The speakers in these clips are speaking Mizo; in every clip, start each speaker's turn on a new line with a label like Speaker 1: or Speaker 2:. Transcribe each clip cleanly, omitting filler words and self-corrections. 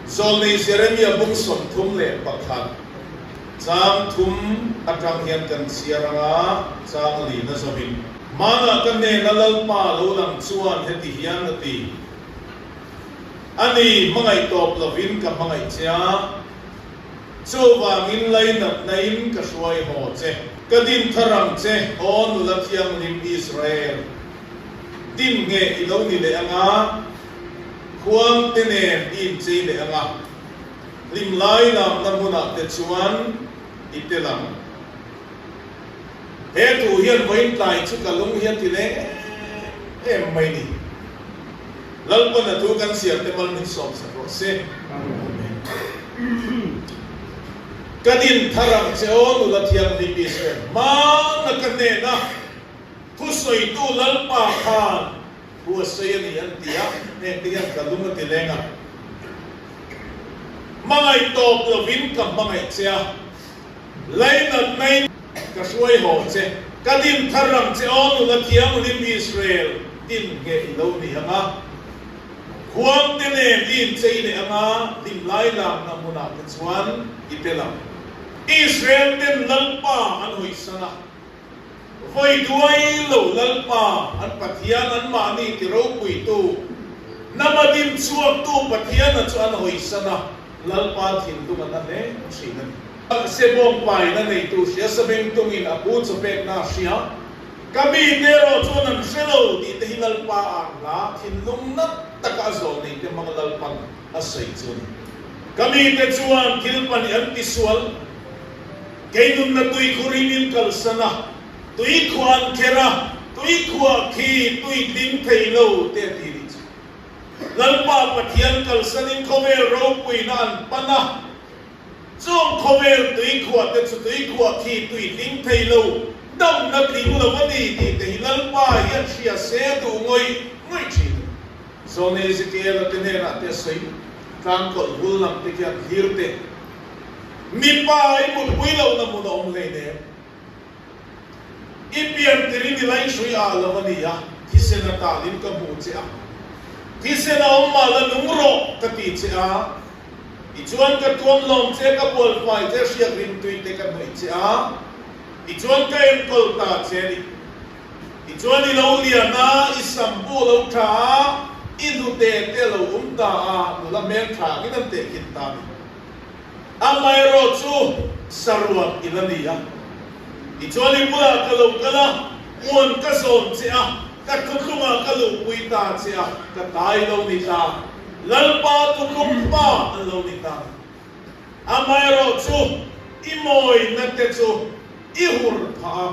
Speaker 1: Zawlnei Jeremia bung 31, chang thum atang hian kan chhiar anga chang lina zawin. Hmanah ka hnena Lalpa lo lang chuan heti hian a ti, A ni, hmangaih tawp lovin ka hmangaih che a, chuvangin lainatna-in ka hruai haw che. Ka din thar ang che, aw nula thianghlim Israel, din nge i lo ni leh anga, khuang te nen i inchei leh anga, hlim lai lamna hmunah te chuan i tel ang. He thu hian vawiin tlai chu ka lung hi a ti leng em em mai ni. Lalpan a thu kan siam te mal min sawm sak rawh se. Amen. Ka din thar ang che aw nula thianghlim Israel, hmana ka hnena thusawitu Lalpa khan thu a sawi a ni an ti a, heng te hian ka lung a ti leng a. Hmangaih tawp lovin ka hmangaih che a. Lainatna in ka hruai haw che, ka din thar ang che aw nula thianghlim Israel din nge i lo ni ang a, khuang te nen i inchei leh ang a, hlim lai lakna hmunah te chuan i tel ang. Israel ten Lalpa an hawisan a, Vawi duai lo Lalpa an Pathian anmahni ti ropuitu, hnama din chhuaktu Pathiana chu an hawisan a, Lalpa thinlung a na hle thin a ni. Sebawng paina neitu hria sabengtungin a pu chaw pekna a hria, Ka mite erawh chuan an hre lo tih te hi Lalpa a ang hla, thinlung nat taka a zawl neite hmanga Lalpan a sawi chu a ni. Ka mite chuan thil pahnih an tisual. Kei nunna tuikhur hi min kalsan a, tuikhuah an kher a, tuikhuah khi tui tling thei lo te a ti nih chu. Lalpa Pathian kalsanin khawvel ropuina an pan a, chung khawvel tuikhuah te chu tuikhuah khi tui tling thei lo, damna tling lo a ni tih te hi Lalpa hian hria se a duh ngawih ngawih thin a ni. Zawlnei Ezekiel-a te hnenah te a sawi, Tlangkawlh vul lam te khian hlir te, Mipa i mutpui lohna hmun a awm hleinem. I pian tir in i laihrui ah lo a ni a, thisen a talin ka hmu che a. Thisen a awm mah la nung rawh ka ti che a. Tichuan ka tuam lawm che, ka bualfai che, hriak rimtui te ka hnawih che a. Tichuan ka enkawl ta che a ni. Tichuan i lo lian a, i sam bu a lo tha a, i hnute te a lo um ta a, nula hmeltha angin an tehkhin ta a ni. Amaherawh chu saruak i la ni a, tichuan i bulah ka lo kal a, puan ka zawn che a, ka thuthlungah ka luhpui ta che a, ka tai lo ni ta, Lalpa thuthlung hma an lo ni ta. Amaherawh chu i mawina te chu i hur phah a.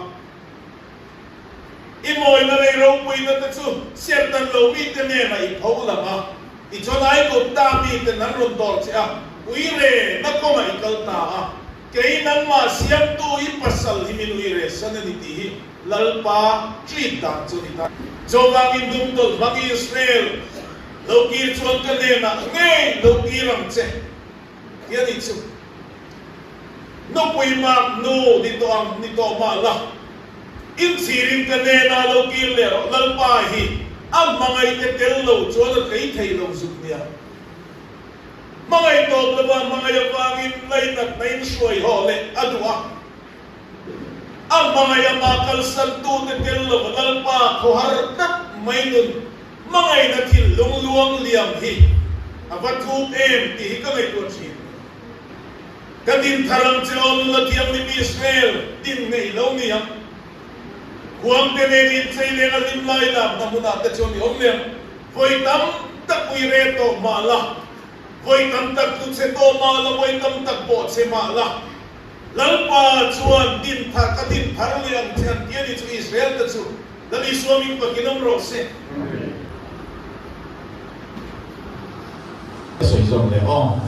Speaker 1: I mawina lei ropuina te chu serhtan lo mite nena i pho lang a, i chawnai kut ta miten an rawn dawr che a, uire na kawngah i kal ta a, kei nangmah siamtu i pasal hi min uire san a ni tih hi Lalpa treat dan chu a ni ta. Chuvangin dungtawlh hmang Israel, lo kir chuan ka hnenah ngei lo kir ang che. Ti a nih chu. Nupui mak nu ni tawh ang ni tawh mah la, inchhirin ka hnenah lo kir leh rawh, Lalpa hi a hmangaihte tel lo chuan a tlei thei lo zuk nia. Hmangaih tawp lova hmangaih avangin lainatna in hruai haw leh a duh a. A hmangaih amah kalsantute tel lova Lalpa khawhar tak mai nun Hmangaihna thil lungluang liam hi a va thuk em tih hi ka ngaihtuah thin. Ka din thar ang che aw nula thianghlim Israel din ngei lo ni ang. Khuangte nen inchei leng a hlim lai lakna hmunah te chuan i awm lem. Vawi tam tak ui re tawh mah la, vawi tam tak tlu che tawh mah la, vawi tam tak bawh che mah la, Lalpa chuan din thar ka din thar leh ang che an ti a ni chu Israel te chu Lal Isua min pakin awm rawh se.
Speaker 2: Ka sawi zawk leh aw.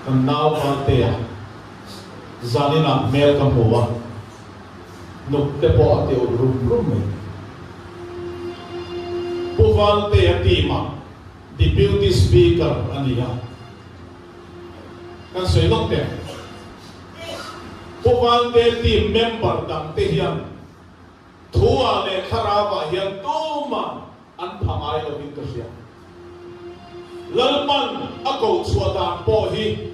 Speaker 2: Kan nau Valtea zaninah hmel ka hmu a, nuk te pawh a ti ulh rum rum mai. Pu Valtea team ah Deputy Speaker a ni a. Kan sawi lawk teh. Pu Valte team member dang te hian thu ah leh thlarau ah hian tumah an pha ngai lo in ka hria. Lalpan a koh chhuah dan pawh hi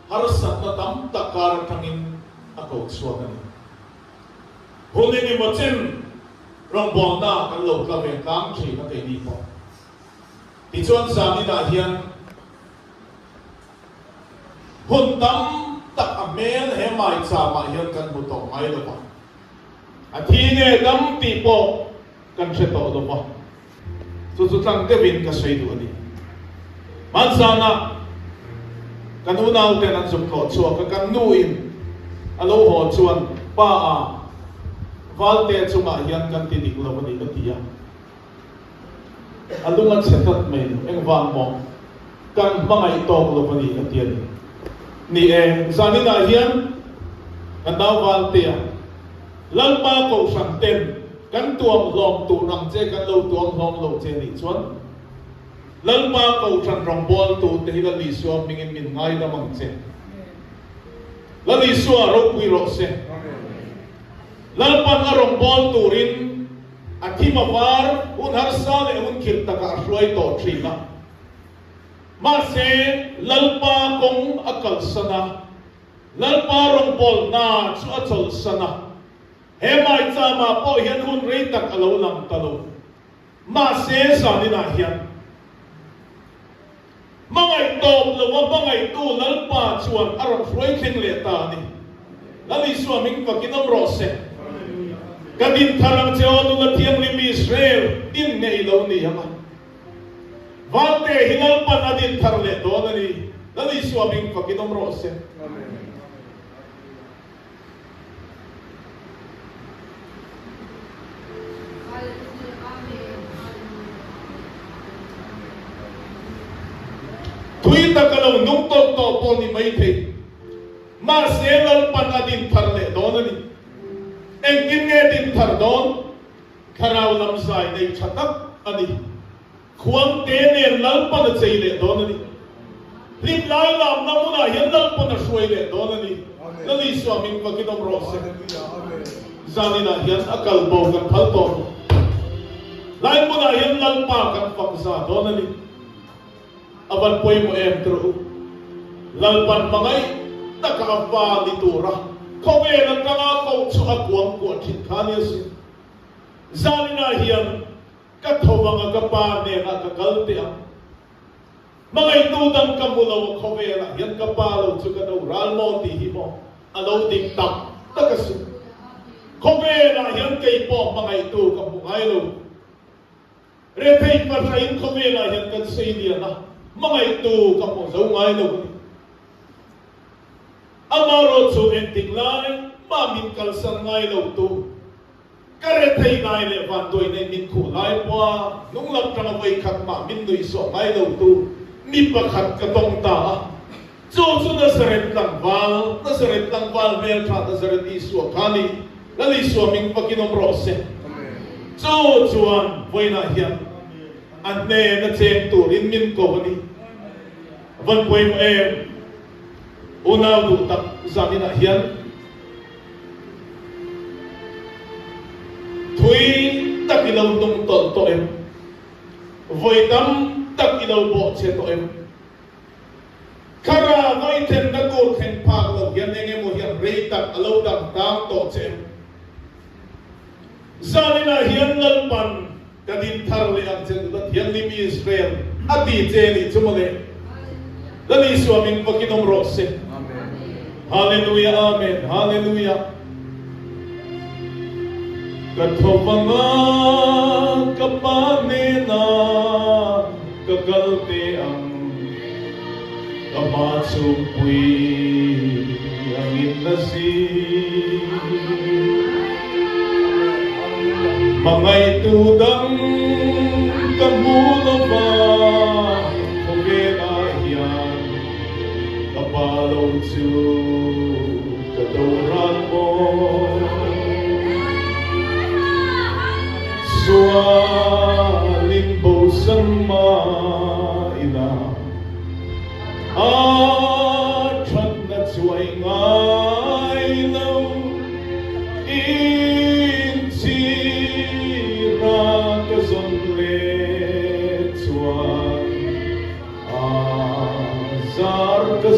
Speaker 2: harsatna tam tak kar atangin a koh chhuak a ni. Hun engemaw chen rawngbawlna kan lo tla ve tlang thin a keini pawh. Tichuan zaninah hian hun tam tak a hmel he maicham ah hian kan hmu tawh ngai lo va. A thi nge dam tih pawh kan hre tawh lo va. Chu chu tlang deuhin ka sawi duh a ni. Hmanzana kan unauten an zuk tlawh chhuak a, kan nuin a lo haw chuan pa a Valte chungah hian kan ti dik lo a ni ka ti a. A lung a chhe tlat mai lo, engvang maw kan hmangaih tawk lo a ni ka ti a ni. Ni e, zaninah hian kan nau Valtea Lalpa Kohhran ten Kan tuam hlawm tur ang che kan lo tuam hlawm lo che nih chuan Lalpa Kohhran rawngbawltu te hi Lal Isua hmingin min ngaidam ang che. Lal Isua ropui rawh se. Lalpan a rawngbâwl turin a thim a var hun harsa leh hun khirh takah a hruai tawh thin a. Mahse, Lalpa kawng a kalsan a, Lalpa rawngbawlhna chu a chawlhsan a. He maichama pawh hian hun rei tak a lo lang ta lo. Mahse, zaninah hian hmangaih tawp lova hmangaihtu Lalpa chuan a rawn hruai thleng leh ta a ni. Lal Isua hming fakin awm rawh se. Ka din thar ang che aw nula thianghlim Israel, din ngei lo ni ang a. Valte hi Lalpan a din thar leh dawn a ni. Lal Isua hming fakin awm rawh se. Thui taka lo nung tawk tawh pawh ni mai thei. Mahse Lalpan a din thar leh dawn a ni. Engtin nge din thar dawn? Thlarau lam zai nei tha tak a ni. Khuangte nen Lalpan a chei leh dawn a ni. Hlim lai lamna hmunah hian Lalpan a hruai leh dawn a ni. Lal Isua hming fakin awm rawh se. Zaninah hian a kal bo kan phal tawh lo. Lai hmunah hian Lalpa kan fak za dawn a ni. A van pawimawh em tirh u. Lalpan hmangaih taka a fa ni tura khawvel atanga koh chu a kuang kuah thin kha a ni asin. Zaninah hian Ka tho anga ka pa hnenah ka kal teh ang. Hmangaihtu dang ka hmu lo a khawvelah hian ka pa lo chu ka do ral maw tih hi maw a lo dik tak tak a si. Khawvelah hian kei pawh hmangaihtu ka hmu ngai lo. Rethei fahrain khawvelah hian kan sei lian a, hmangaihtu ka hmu zo ngai lo a ni. Amaherawhchu chu engtik lai mah min kalsan ngai lo tu. Ka rethei ngai leh vanduai nei min khuh lai pawha hnung lam tanga vawi khat mah min nuih sawh ngai lo tu mi pakhat ka tawng ta a. Chu chu Nazareth tlangval, Nazareth tlangval hmeltha Nazareth Isua kha ni. Lal Isua ming fakin awm rawh se. Chu chuan vawiinah hian a hnena cheng turin min ko a ni. Van pawimawh em? Unau duh tak zaninah hian. Thui tak i lo hnung tawlh tawh em? Vawi tam tak i lo bawh che tawh em? Thlarau ngaithenna tur thleng phak lo hian eng emaw hian rei tak a lo dang tang tawh che em? Zaninah hian Lalpan ka din thar leh ang che nula thianghlim Israel a ti che nih chu mawle. Lal Isua min fakin awm rawh se. Hallelujah Amen Hallelujah. Ka tho vanga ka pa hnena ka kal te ang ka hma chhungpui angin la zing. Hmangaihtu dang ka hmu lo va, khawvelah hian ka pa lo chu ka do ran maw. Sualin bosan mah ila a thatna chuai ngai lo. Inchhira ka zawn leh chuan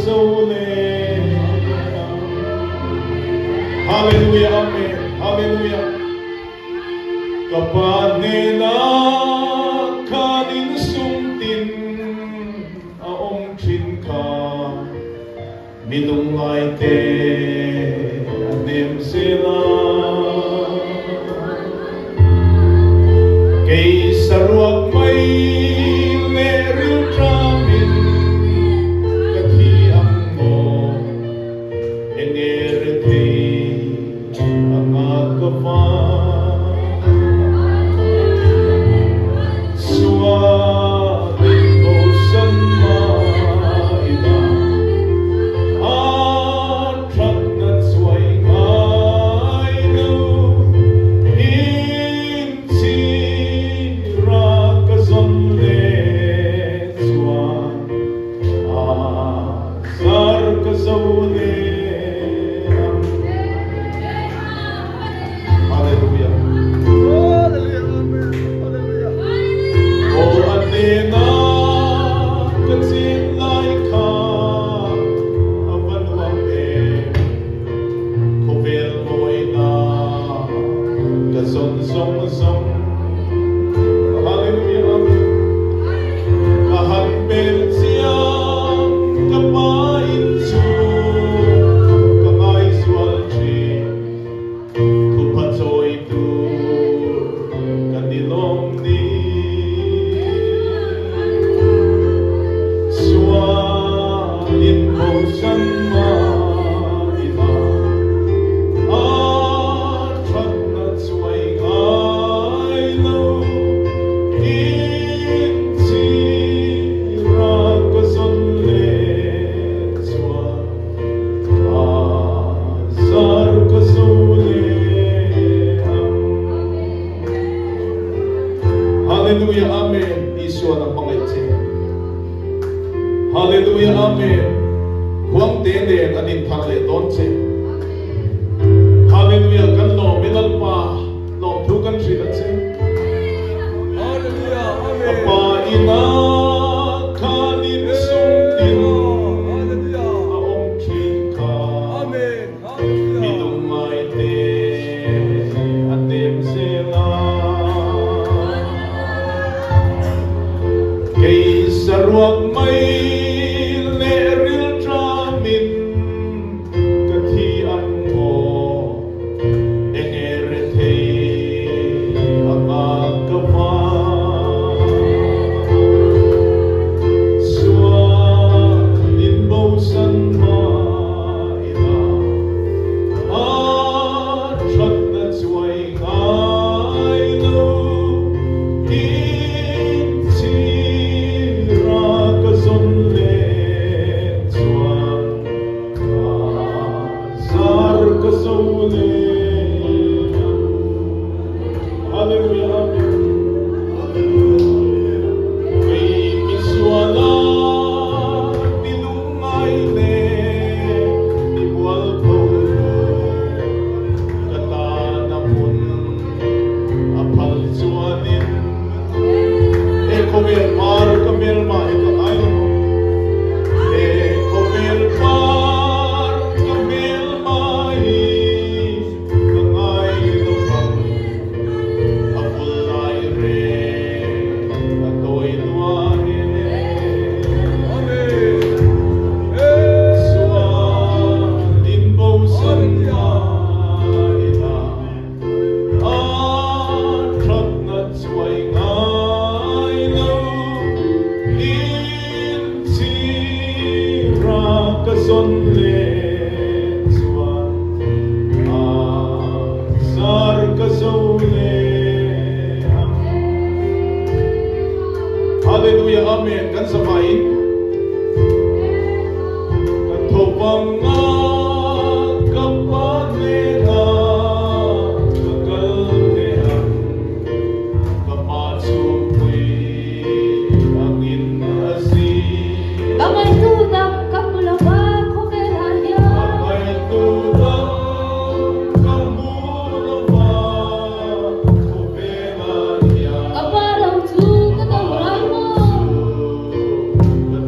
Speaker 2: zo leh ang. Hallelujah Amen Hallelujah Ka Pa hnena khan insum tin a awm thin kha. Mi lungngaite a hnem zel a. Kei saruak mai leh rilṭamin ka thi ang maw? Enge rethei anga ka van? Sualin bosan mah ila a thatna chuai ngai lo. Inchhira ka zawn leh chuan a zar ka zo leh ang. Hallelujah. Aw a hnena ka chin lai kha a va nuam em. Khawvel mawina ka zawn zawng zawng. Hallelujah. Ka han pel chiang ka pa in chu ka ngaisual thin. Thupha chawi tur ka ni lawm ni. Sualin bosan mah ila a thatna chuai ngai lo. Inchhira ka zawn leh chuan A zar ka zo leh ang. Hallelujah Amen Isua na hmangaih che. Hallelujah Amen Khuangte nen an inthar leh dawn che. Hallelujah kan lawm i Lalpa lawmthu kan hrilh a che. Ka pa ina khan in sum tin a awm thin kha. Mi lungngai te a hnem zel a. Kei saruak mai leh rilṭamin ka thi ang maw? Enge rethei anga ka van? Sual in bosan mah ila a thatna chuai ngai lo. Inchhira ka zawn leh chuan Zar ka zo leh ang. Hallelujah Amen. Kei misuala mi lungngai leh mi mualpho ka tan a hmun a phal chuanin he khawvel par ka hmelma hi ka ngai lo maw? He khawvel par ka hmelma hi ka ngai lo vang. A vul lai reng a tawi lua e. Sual in bosan mah ila. A thatna chuai ngai lo inchhira ka zawn leh chuan a zar ka zo leh ang. Hallelujah Amen kan zavaiin Ka tho vang a, ka pa hnena ka kal leh ang. Ka pa chhungpui angin a zi.
Speaker 3: Ka ngaihtu dang ka hmu lo va khawvelah hian.
Speaker 2: Ka ngaihtu dang ka hmu lo va khawvelah hian.
Speaker 3: Ka pa lo chu ka do rai maw.
Speaker 2: Ka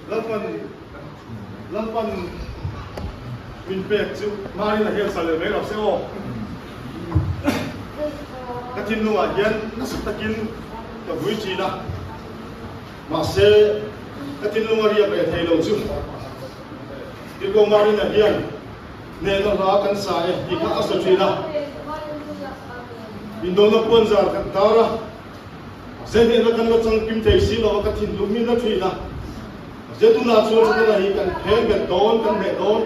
Speaker 4: Lalpan Lalpan min pek chu Marina hian sa leh mai lo se aw. Ka thinlungah hian nasa takin ka vui thin a, mahse ka thinlung a riak leh thei lo chu Tirhkoh Marina hian hnehna hla kan sa e tih kha a sa thin a. Indona puanzar kan tar a. Zehnehna kan la changkim thei si lo a, ka thinlung min la thin a. Zetuna chuan Setana hi kan phen bet dawn, kan hneh dawn.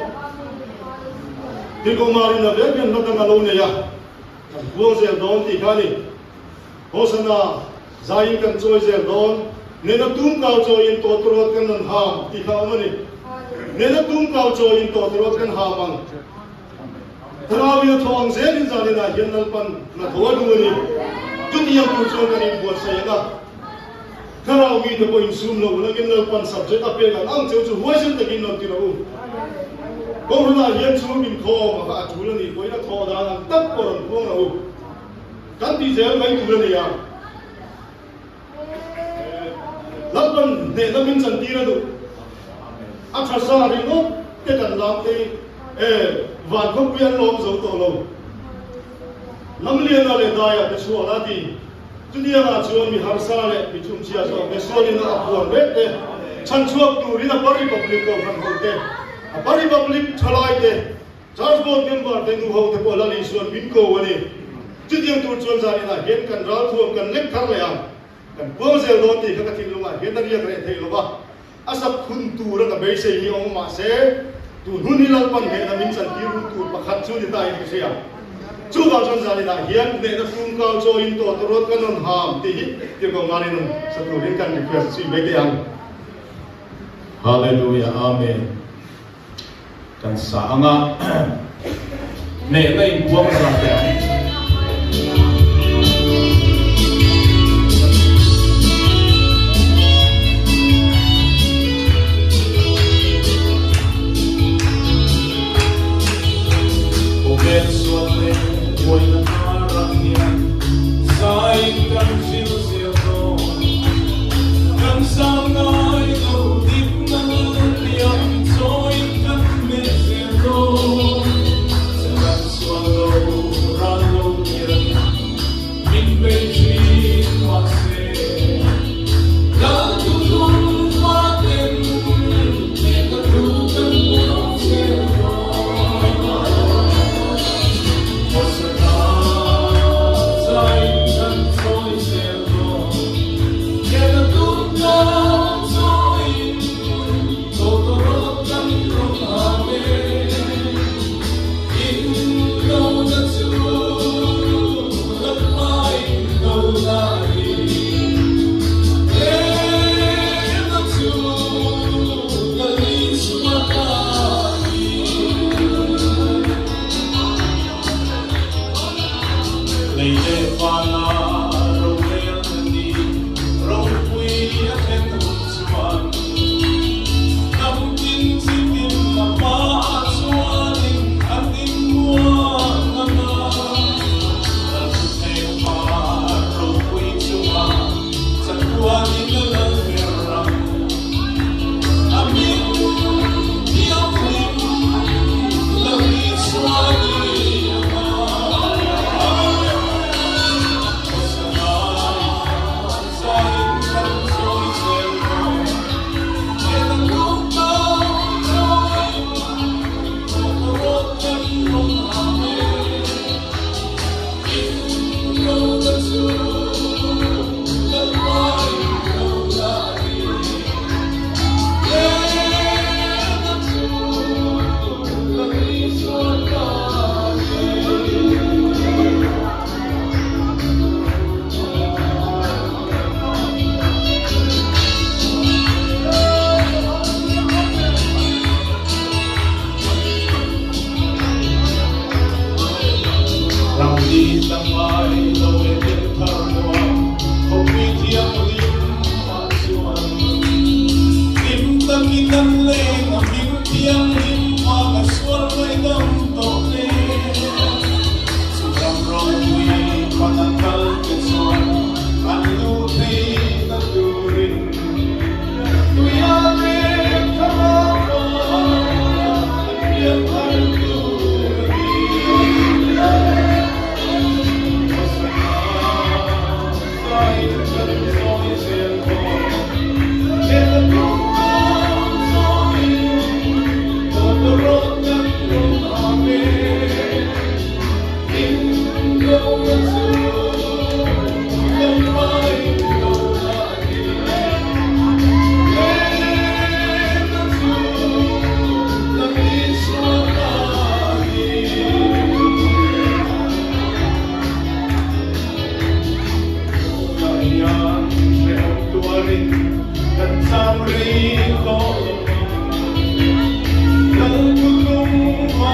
Speaker 4: Tirhkohmarin a vek hian hla dang a lo nei a, kan buang zel dawn tih kha a ni. Hosana zaiin kan chawi zel dawn, nena tum kau chawiin tawtawrawt kan rawn ham tih kha a awm a ni. Nena tum kau chawiin tawtawrawt kan ham ang. Thlarauin a thawh ang zelin zaninah hian Lalpan hna tho a duh a ni. Chutiang tur chuan kan inbuatsaih ang a. Thlarau mite pawh insum lo langin Lalpan subject a pek ang ang cheu chu huaisen takin lo ti rawh u. Kohhranah hian chhung inkhawm a kha a tul a nih pawhin a thawh dan ang tak pawh rawn puang rawh u. Kan tih zel mai tur a ni a. Lalpan hnehna min chantir a duh. A tha sa ringawt te kan lam te hi e van khawpui an lawm zo tawh lo. Lamliana leh Daia te chhuah la ti. Chutiangah chuan mi harsa leh mi chhumchhia zawk te sualin a puan vek te, chhanchhuak turin a Republic kohhran ho te, a Republic thalai te, Church Board member te nu ho te pawh Lal Isuan min ko a ni. Chutiang tur chuan zaninah hian kan ralthuam kan lek thar leh ang, kan puang zel dawn tih kha ka thinlungah hian a riak reh thei lo va. A sap hun tur a ka beisei hi awm mahse, tun hun hi Lalpan hnehna min chantir hun tur pakhat chu ni ta in ka hria. Chuvang chuan zaninah hian hnehna tumkau chawiin tawt rawt ka nawn ham tih hi tirhkoh Marin sa turin kan request zui mai teh ang.
Speaker 2: Hallelujah Amen Kan sa anga hnehna inpuang zan teh ang.
Speaker 1: Khawvel sual leh buaina karah hian zaiin kan hril zel dawn. Kan zam ngai lo dikna liam chawiin kan hmeh zel dawn. Saran sual lo ral.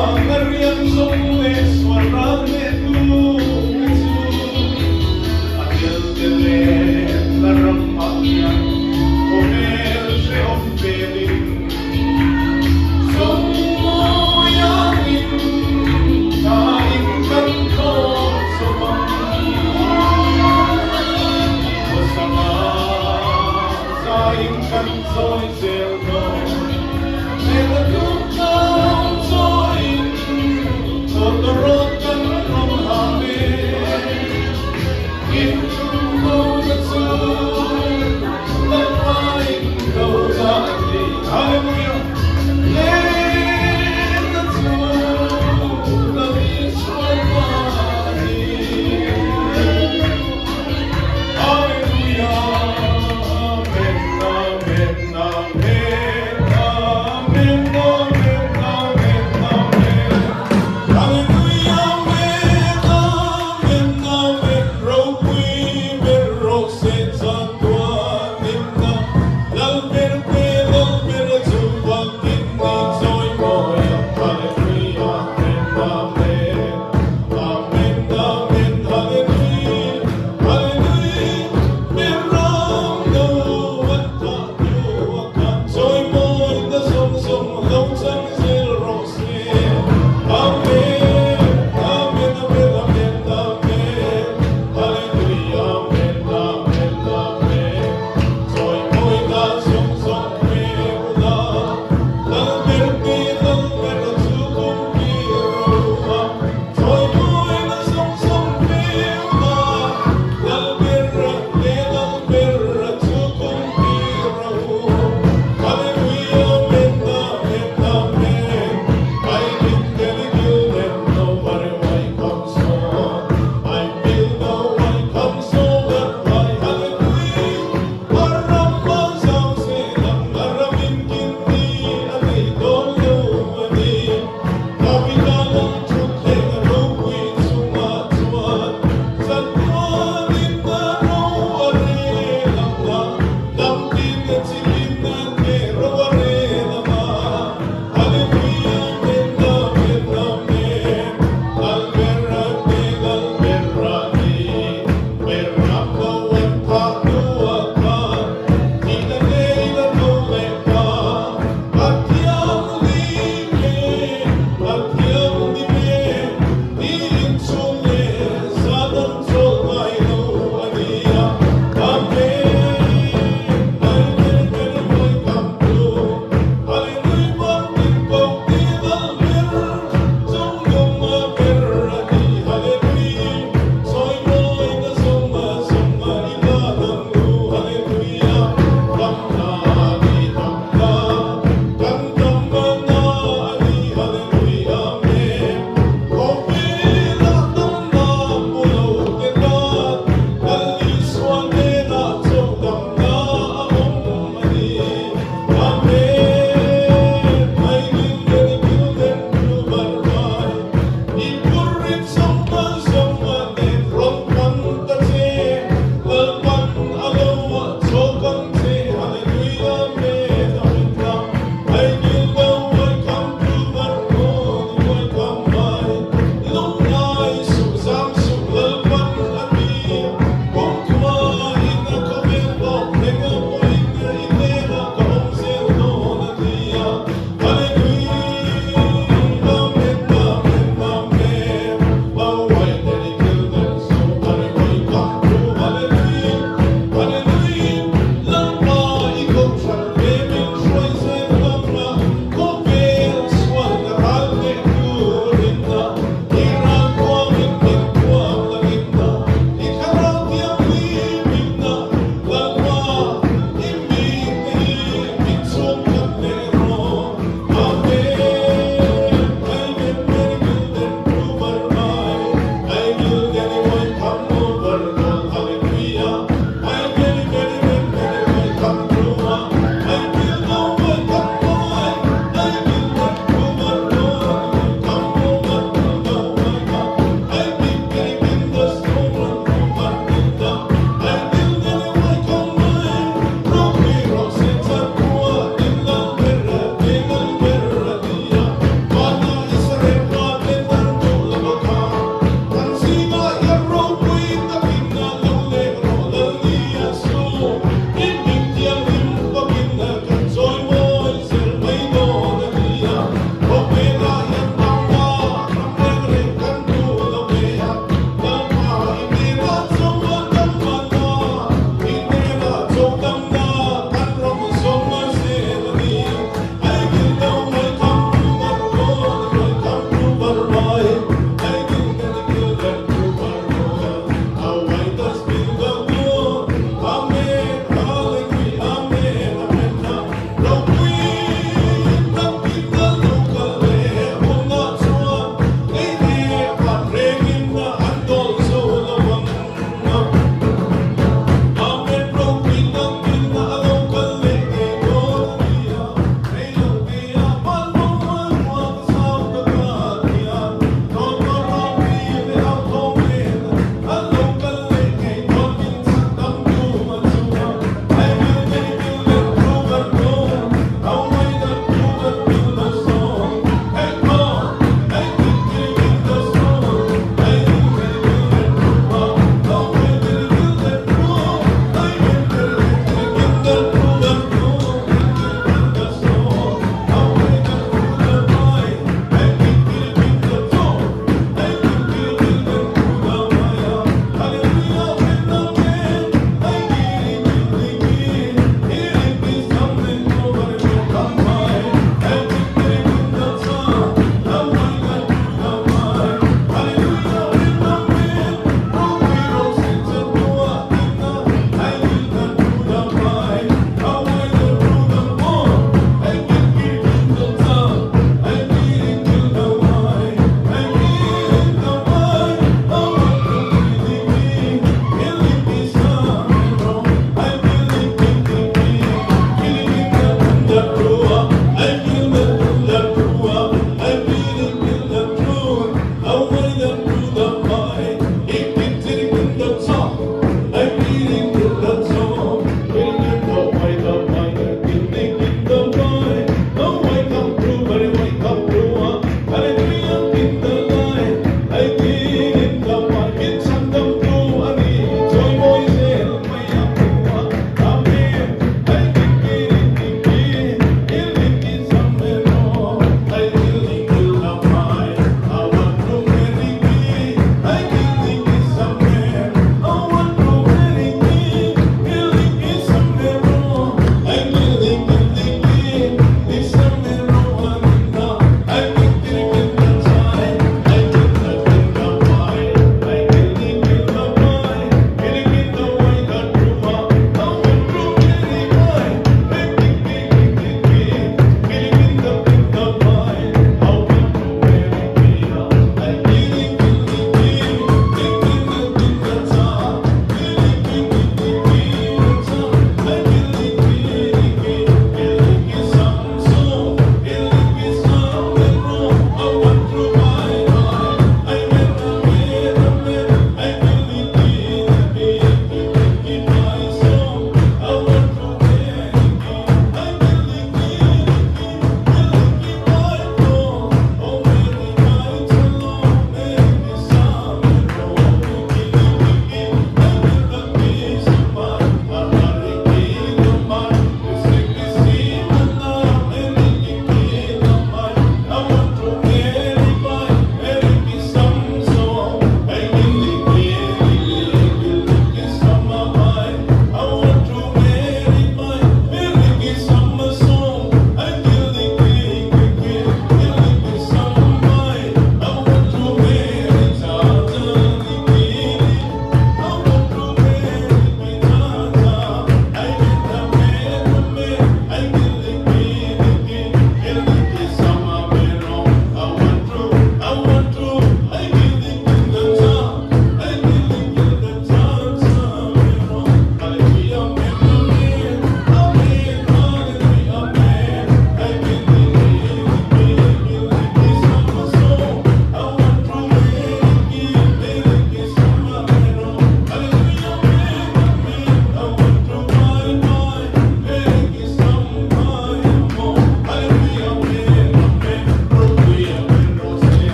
Speaker 1: Vanga riang zawng leh sual ral leh tu te chu a tel te leh la ramah hian khawvel hrehawm velin Zawng iangin thain kan thawn chawp ang. Khawsanga zaiin kan chawi zel dawn. Hmel duh kan chawiin tawtawrawt kan rawn ha ve. In ko na chu Lalpa in ko na a ni. Hallelujah! Lenna chu Lal Isua pa a ni. Hallelujah! Amen, amen, amen.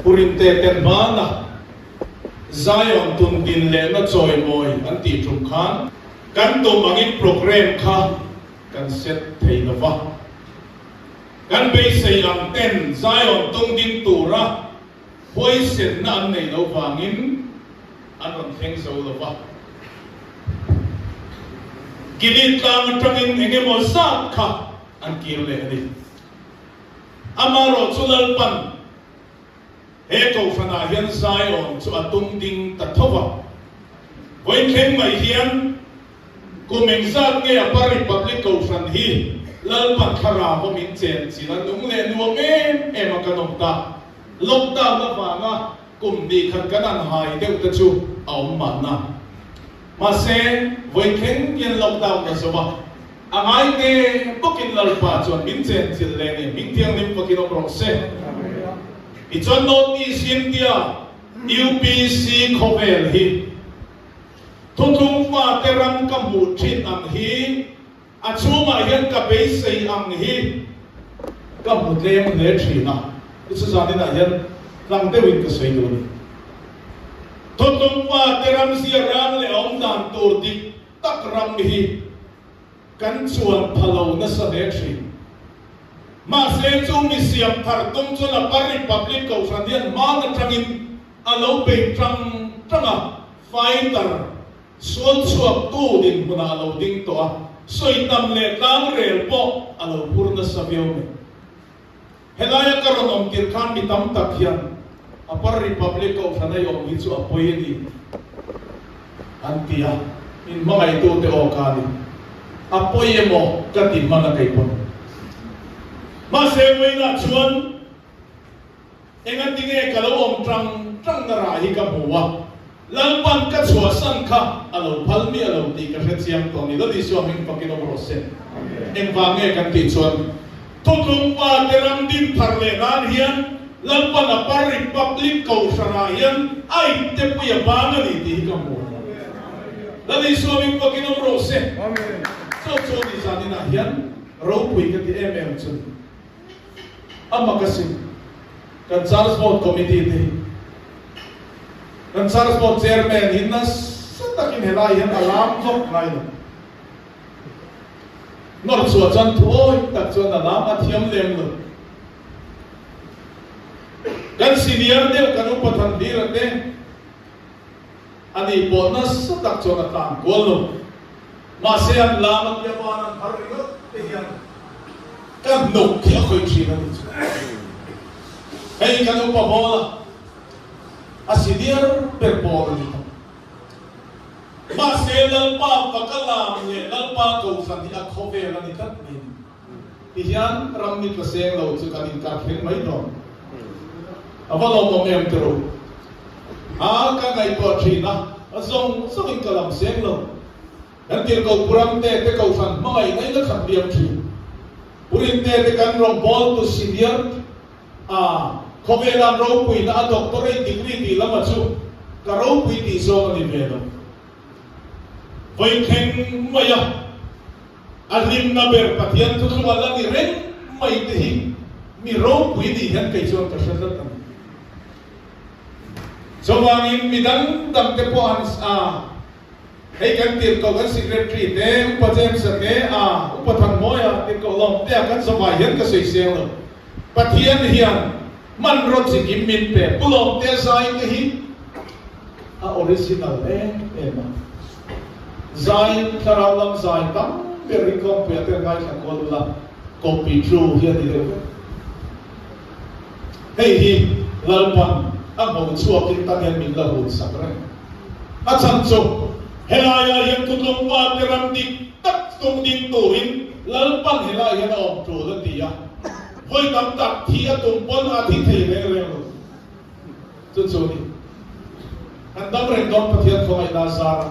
Speaker 2: Pu Rinte ten hmana Zion tundin lehna chawimawi an tih tum khan kan tum angin programme kha kan set thei lo va. Kan beisei ang ten Zion tungding tura huaisenna an neih loh vangin an rawn thleng zo lo va. Gilead tlang atangin eng emaw zat kha an kir leh a ni. Amaherawhchu Lalpan he kohhranah hian Zion chu a tum ding ta tho va. Vawiin mai hian kum engzat nge Upper Republic kohhran hi Lalpan thlarau a min chen chin a nung leh nuam em em a kan awm ta. Lockdown avanga kum hnih khat kan han hai deuh te chu a awm mahna. Mahse, vawiin thleng hian lockdown a zo a. A ngai te bawkin Lalpa chuan min chenchilh leh ni, hming thianghlim fakin awm rawh se. Tichuan North East India UPC khawvel hi thuthlung fate ram ka hmuh thin ang hi a chhungah hian ka beisei ang hi ka hmu tlem hle thin a, chu zaninah hian tlang deuhin ka sawi duh a ni. Thuthlung fate ram zia ran leh awm dan tur dik tak ram hi kan chuan pha lo nasa hle thin. Mahse chu mi siam thar tum chuan a par Republic Kohhran hian hman atangin a lo bei tang tang a, fighter sual chhuaktu dinhmunah a lo ding tawh a, sawi tam leh tlang rel pawh a lo phur nasa viau mai. Helaia ka rawn awm tirh khan mi tam tak hian Upper Republic Kohhran a i awm hi chu a pawi a ni an ti a, min hmangaihtute aw ka ni. A pawi emaw ka ti hman a kei pawn. Mahse vawiinah chuan engati nge ka lo awm tang tang na rah hi ka hmu a, Lalpan ka chhuahsan kha a lo phal miah lo tih ka hre chiang tawh ni. Lal Isua hming fakin awm rawh se. Engvang nge kan tih chuan Thuthlung pa te ram din thar leh nan hian Lalpan a par Republic Kohhranah hian a inte pui a bang a ni tih hi ka hmu a. Lal Isua hming fakin awm rawh se. Chaw chaw ni zaninah hian ropui ka ti em em chu ni. A mak asin, kan Church Board Committee te hi kan Church Board Chairman hi nasa takin helai hian a lam vak ngai lo. Nawr chhuah chuan thuawi tak chuan a lam a thiam lem lo. Kan senior deuh kan upa Thanhlira te ani pawh nasa tak chuan a tlan kual lo. Mahse an lam a tia van an har ringawt te hian ka hnuk hi a khawih thin a ni chu. Hei kan upa bawl a, a senior ber pawl a ni tawh. Mahse Lalpa faka lam leh Lalpa kohhran hi a khawvel a ni tlat mai a ni. Tihian ram ni tla seng lo chu kan inkar thleng mai dawn. A va lawmawm em ti ru. A ka ngaihtuah thin a, a zawng zawngin ka lam seng lo. Kan tirhkoh Puramte te kohhran hmangaih ngaihna khat liam thin. Purinte te kan rawngbawltu senior a khawvelan ropuina a doctorate degree tih lama chu ka ropui tih zawng a ni ve lo. Vawithleng mai a. A hlimna ber Pathian thuthlung a la ni reng mai te hi mi ropui nih hian kei chuan ka hre tlat a ni. Chuvangin mi dang dang te pawh an a, hei kan tirhkoh kan secretary te, Upa James-a te a, Upa Thanmawia tirhkoh lawm te a kan zavai hian ka sawi seng lo. Pathian hian hmanraw chi kim min pe. Pu Lawmtea zai te hi a original em em a. Zai, thlarau lam zai tam ber hi kawngpuia te ngaithla kual ula, copy true hi a ni deuh vek. Hei hi Lalpan a hmuh chhuakin tan hian min la hun sak reng. A chhan chu helaiah hian thutlung pa te ram dik tak tung ding turin Lalpan helai hian a awm tul a ti a, vawi tam tak thi a tum pawn a thi thei reng reng lo. Chu chu ni. Kan dam reng dawn Pathian khawngaihna a zar a,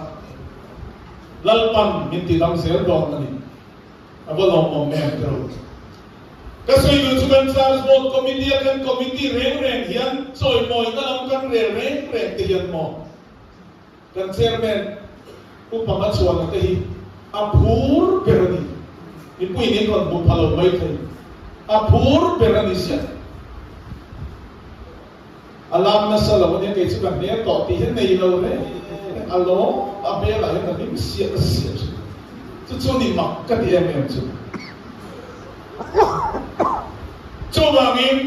Speaker 2: Lalpan min ti dam zel dawn a ni. A va lawmawm em te ru. Ka sawi duh chu kan Church Board Committee a kan committee reng reng hian chawimawina lam kan rel reng reng te hian maw kan Chairman Upa Hmachhuana te hi a phur ber a ni. Mipuiin in rawn hmu pha lo mai thei. A phur ber a ni ziah. A lam nasa lo ania kei chu ka hne tawh tih hian nei lo reng reng a lawm a hmelah hian ka hlim siah siah thin. Chu chu ni mak ka ti em em chu. Chuvangin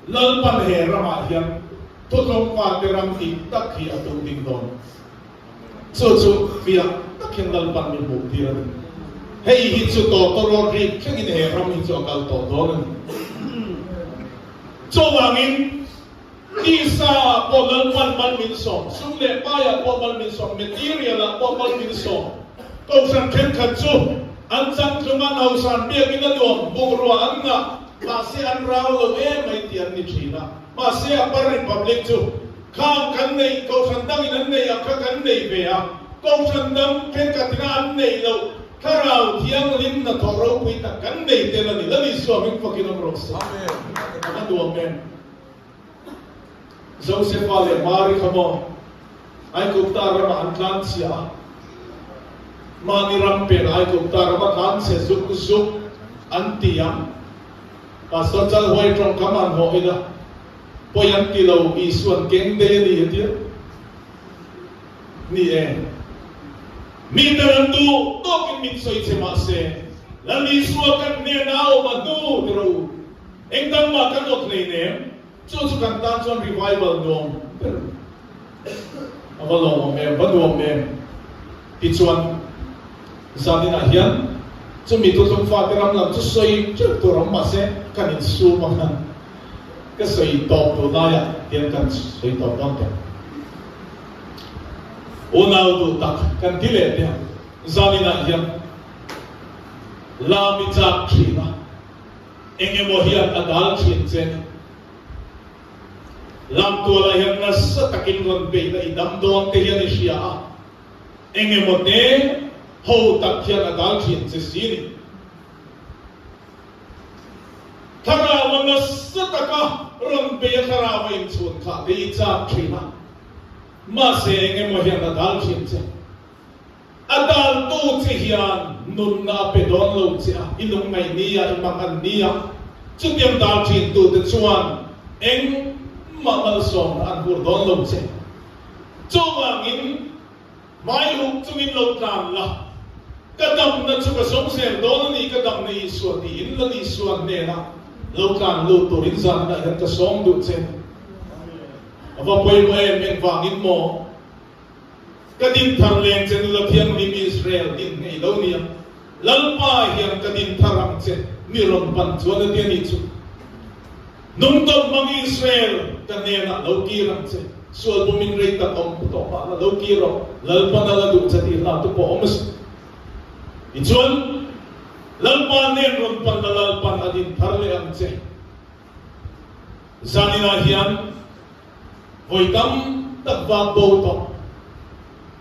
Speaker 2: Lalpan he ramah hian thuthlung fate ram dik tak hi a tum ding dawn. Chu chu fiah tak hian Lalpan min hmuh tir a ni. Hei hi chu tawtawrawt rik thlengin he ram hi chu a kal tawh dawn a ni. Chuvangin tisa ah pawh Lalpan mal min sawm, sum leh paiah pawh mal min sawm, material ah pawh mal min sawm. Kohhran thenkhat chu an changtlung a, nausan biakin a nuam, bungrua an ngah, mahse an rau lo em mai tih an ni thin a. Mahse Upper Republic chu khang kan neih, kohhran dangin an neih ang kha kan nei ve a, kohhran dang thenkhatina an neih loh Thlarau Thianghlim hnathawh ropui tak kan nei tel a ni. Lal Isua hming fakin awm rawh se. A va nuam em? Josefa leh Mari kha maw Aigupta ramah an tlan chhia a, mahni ram pen Aigupta rama tlan chhe zuk zuk an ti ang. Pastor Chalhuai tawngkam an hawh ila pawi an ti lo, Isuan keng daih a ni a tia. Ni e. Mi ber an duh tawkin min sawi che mah se, Lal Isua kan hnena a awm a hnu ti rawh u. Eng dang mah kan awt hlei nem, chu chu kan tan chuan revival nuam ber a ni. A va lawmawm em, va nuam em. Tichuan, zaninah hian chumi thuthlung fate ram lam chu sawi teuh tur awm mah se, kan insum ang a. Ka sawi tawp duh laiah hian kan sawi tawp dawn teh. Unau duh tak kan ti leh teh ang. Zaninah hian lam i chak thin a, eng emaw hian a dal thin che ni. Lam tualah hian nasa takin rawn beih la i dam dawn te hian i hria a, eng emaw te ho tak hian a dal thin che si ni. Thlarau a nasa taka rawn bei a thlarau a inchhun kha te i chak thin a, mahse eng emaw hian a dal thin che. A daltu che hian nunna a pe dawn lo che a, i lungngaih ni a, i mang an ni a, chutiang dal thin tu te chuan engmah malsawmna an hur dawn lo che. Chuvangin Hmai huk chungin lo tlan la, ka damna chu ka zawng zel dawn a ni, ka damna Isua tiin Lal Isua hnenah lo tlan lut turin zanah hian ka sawm duh che. A va pawimawh em, engvangin maw? Ka din thar leng che nula thianghlim Israel din ngei lo nia, Lalpa hian ka din thar ang che, mi rawn pan chuan a ti a nih chu. Nungtawlh hmang Israel, ka hnenah lo kir ang che. Sual bumin rei tak awm pu tawh mah la, lo kir rawh. Lalpan a la duh che tih hla tu pawh awm a si. Tichuan, Lalpa hnen rawn pan la, Lalpan a din thar leh ang che. Zaninah hian vawi tam tak vak bo tawh.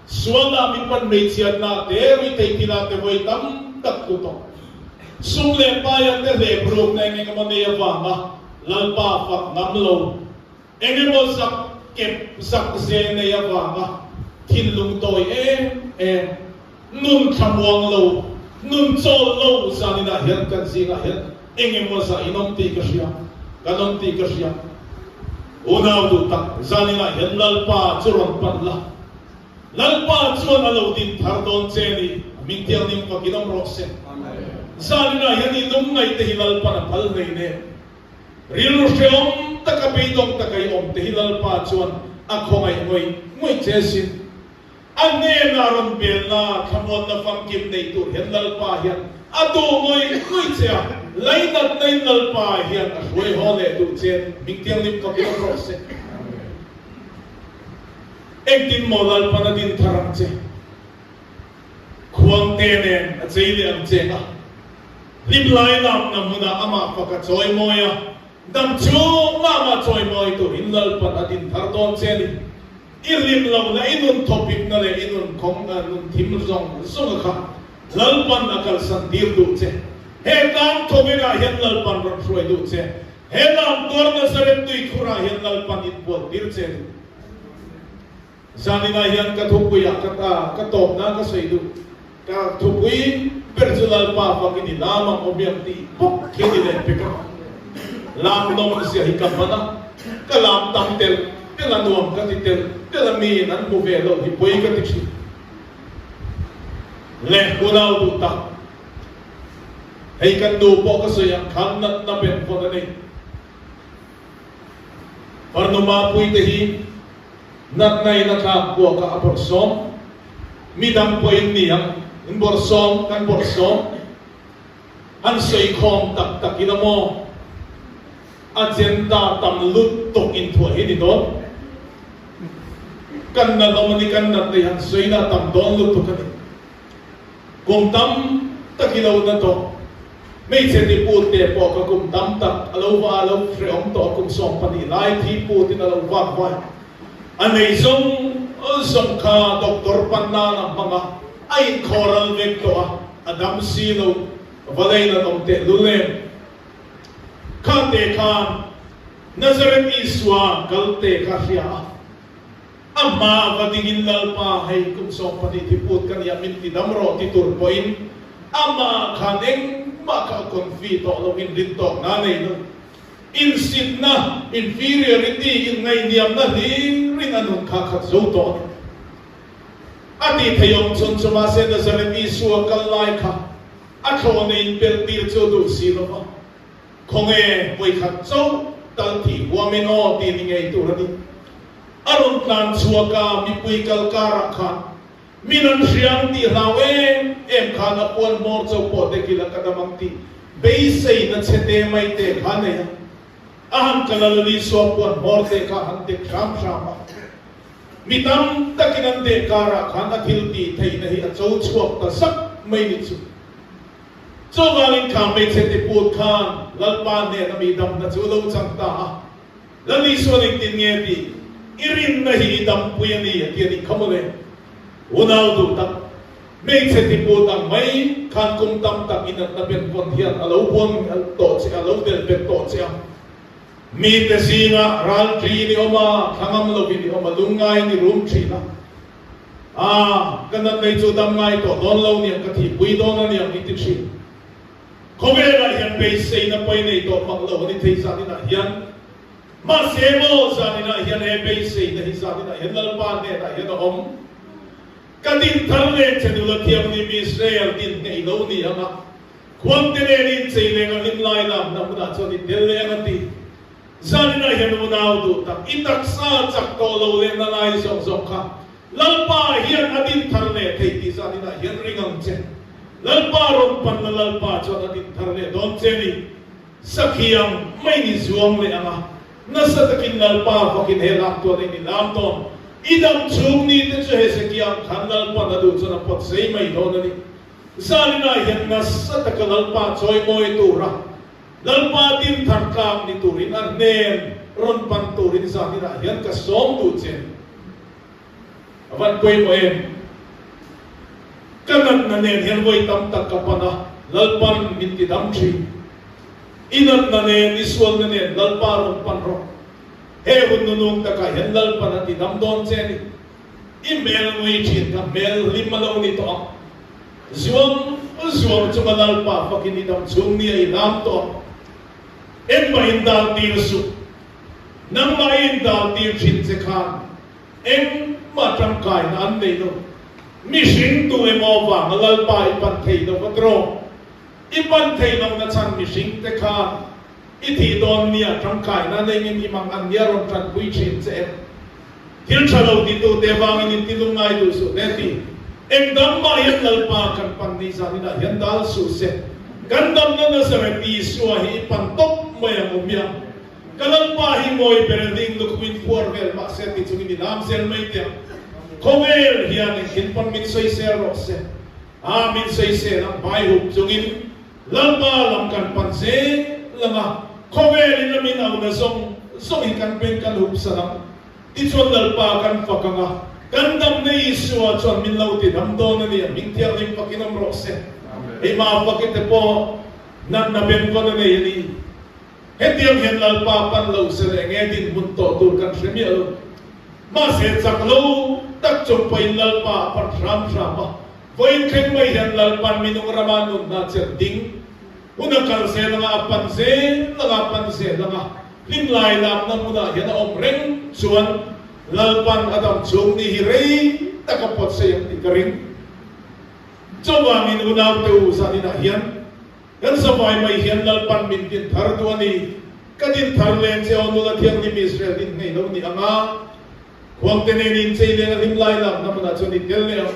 Speaker 2: Sual ah min pan hmeichhiatna te, ruihtheih thil ah te vawi tam tak tlu tawh. Sum leh pai ah te hlep rukna eng eng emaw nei avanga Lalpa fak ngam lo, eng emaw zak kep zak ze nei avanga thinlung tawi em em, nun thlamuang lo, nun chawl lo zaninah hian kan zingah hian eng emaw zah in awm tih ka hria, kan awm tih ka hria. Unau duh tak, zaninah hian Lalpa chu rawn pan la. Lalpa chuan a lo din thar dawn che a ni. A hming thianghlim fakin awm rawh se. Zaninah hian i lungngaih te hi Lalpan a phal hlei nen. Rilru hrehawm taka beidawng taka i awm te hi Lalpa chuan a khawngaih ngawih ngawih che sin. A hnenah rawn belna thlamuanna famkim nei tur hian Lalpa hian a duh ngawih ngawih che a, lainatna in Lalpa hian a hruai haw leh duh che, hming thianghlim fakin awm rawh se. Engtin maw Lalpan a din thar ang che? Khuangte nen a chei leh ang che a, hlim lai lamna hmunah amah fak a chawimawi a, dam chhung mah mah chawimawi turin Lalpan a din thar dawn che a ni. I hlim lohna, i nun thawpikna leh i nun khawng, nun thim zawng zawng a kha Lalpan a kalsan tir duh che. He tlang thawvengah hian Lalpan rawn hruai duh che. He lam tuar Nazareth tuikhurah hian Lalpan inbual tir che duh. Zaninah hian ka thupuiah ka ka tawpna ka sawi duh. Ka thupui ber chu Lalpa fakin i lam ang aw miang tih bawk khi ni leh pek a. Lam nawm zia hi ka hman a, ka lam tam telh. telh a, nuam ka ti telh telh a, miin an hmu ve loh hi pawi ka ti thin. Le unau duh tak, hei kan nu pawh ka sawi ang khan natna benvawn a nei. Farnu Mapuite hi natna in a tlak buak a, a bawrhsawm. Midang pawh in ni ang, in bawrhsawm, kan bawrhsawm. An sawikhawm tak tak ila maw? Agenda tam lut tawk inthuah hi ni dawn. Kan na hlawm a ni, kan nat nei han sawina a tam dawn lutuk a ni. Kum tam tak i lo na tawh. Hmeichhe ti put te pawh kha kum tam tak a lo va a lo hrehawm tawh a, kum 12 lai thi putin a lo vak vai. A nei zawng zawng kha doctor pan nan a hmang a, a inkhawral vek tawh a, a dam si lo, va lei nan awm teh lul em? Kha te khan Nazareth Isua kal te kha hria a, a hma a va dingin Lalpa hei kum 12 thi put ka nia min ti dam rawh ti tur pawhin amah khan engmah kha a confi tawh lo, inrin tawkna a nei lo. Insitna, inferiority, inngaihniamna hlirin a nun kha khat zo tawh a ni. A tih theih awm chhun chu mahse Nazareth Isua kal lai kha a thlawhna in pelh tir chu a duh si lo va, khawnge vawikhat chauh tal thih huamin aw tih ni ngei tur a ni. A rawn tlan chhuak a, mipui kal karah khan Min an hriang tih hlau em em khan a puan hmawr cho pawh te kila ka dam ang tih beiseina chhe te mai te kha nei a. A han kal a Lali Sua puan hmawr te kha han dek hram hram a. Mi tam takin an deh karah khan a thil tih theihna hi a cho chhuak ta zak mai ni chu. Chuvangin kha hmeichhe ti put khan Lalpa hnena mi damna chu lo chang ta a. Lal Isuan engtin nge tih i rinna hi i dampui a ni a ti a nih kha mawle. Unau duh tak, hmeichhe tiput ang mai khan kum tam tak i natna benvawn hian a lo buang tawh che a, lo del bet tawh che a. Mite zingah ralṭiin i awm a, thlangam lovin i awm a, lungngaiin i rum ṭhin a. Ah, ka natna hi chu dam ngai tawh dawn lo niang, ka thihpui dawn a niang i ti ṭhin. Khawvelah hian beiseina pawi nei tawh mak lo a ni thei zaninah hian. Mahse maw zaninah hian he beiseina hi zaninah hian Lalpa hnenah hian a awm. Ka din thar leh che nula thianghlim Israel din ngei lo ni ang a, khuangte nen inchei leng a hlim lai lamna hmunah chuan i tel leh ang a ti. Zaninah hian unau duh tak, i taksa chak tawh lo leh na lai zawng zawng kha Lalpa hian a din thar leh thei tih zaninah hian ring ang che. Lalpa rawn panna Lalpa chuan a din thar leh dawn che ni. Sakhiang mai ni zuang leh ang a, nasa takin Lalpa fakin he lak tuan in i lam dawn. I dam chhung ni te chu Hezekiah khan Lalpan a duh chuan a pawt sei mai dawn a ni. Zaninah hian nasa taka Lalpa chawimawi tura Lalpa din thar tlak ni turin a hnen rawn pan turin zaninah hian ka sawm duh che. A van pawimawh em? Ka natna nen hian vawi tam tak ka pan a, Lalpan min ti dam thin. I natna nen, i sualna nen Lalpa rawn pan rawh. He hun nunung takah hian Lalpan a ti dam dawn che a ni. I hmel ngui thin kha hmel hlim a lo ni tawh ang. Zuang zuang chunga Lalpa fakin i dam chhung nia i hlam tawh ang. Engmah in dal tir suh. Nangmah i indal tir thin che khan engmah tangkaina an nei lo. Mihring tu emaw vanga Lalpa i pan thei lo va trawng. I pan thei lo na chhan mihring te khan i thih dawn nia tangkaina a nei ngem i mang an nia rawn tanpui thin che em? Thil tha lo titu te vangin in ti lungngai duh suh le ti. Eng dang mah hian Lalpa kan pan ni zan inah hian dal suh se. Kan damna Nazareth Isua hi i pan tawp mai ang u hmiang. Ka Lalpa hi ngawi ber a ding lukhum in phuar vel mah se ti chungin i lam zel mai teh ang. Khawvel hian engtin pawn min sawisel rawh se. A min sawisel ang hmai hup chungin Lalpa lam kan pan zel ang a, khawvel in a min auna zawng zawng hi kan beng kan hup san ang. Tichuan Lalpa kan fak ang a, kan damna Isua chuan min lo ti dam dawn a ni a, hming thianghlim fakin awm rawh se. Hei Mafaki te pawh natna bengvawn a nei a ni. Hetiang hian Lalpa pan lo se leh nge dinhmun tawh tur kan hre miah lo. Mahse chak lo tak chung pawhin Lalpa a pan hram hram a, vawiin thleng mai hian Lalpan minung rama nunna chelh ding hun a kal zel anga a pan zel anga a pan zel anga. Hlimlai lamna hmunah hian a awm reng chuan Lalpan a dam chhung ni hi rei tak a pawt sei ang tih ka ring. Chuvangin unaute u zaninah hian kan zavai mai hian Lalpan min din thar duh a ni. Ka din thar len che aw nula thianghlim Israel din ngei lo ni anga khuangte nen inchei len a hlimlai lamna hmunah chuan i tel leh ang.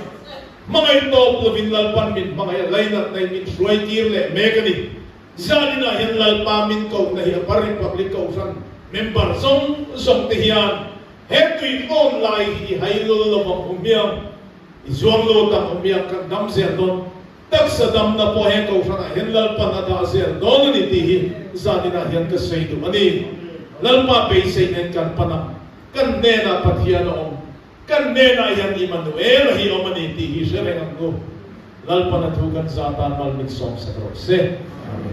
Speaker 2: Hmangaih tawp lovin Lalpan min hmangaih a lainatna in min hruai tir leh mek a ni. Zaninah hian Lalpa min kohna hi Upper Republic Kohhran member zawng zawng te hian he tui fawn lai hi i hai lul lo ang u hmiang, i zuang lut ang u hmiang kan dam zel dawn. Taksa damna pawh he Kohhranah hian Lalpan a dah zel dawn a ni tih hi zaninah hian ka sawi duh a ni. Lalpa beisei nen kan pan ang, kan hnenah Pathian a awm. Kan hnenah hian Immanuel hi awm a ni tih hi hre reng ang u. Lalpan a thu kan zah tan mal min sawmsak rawh se. Amen.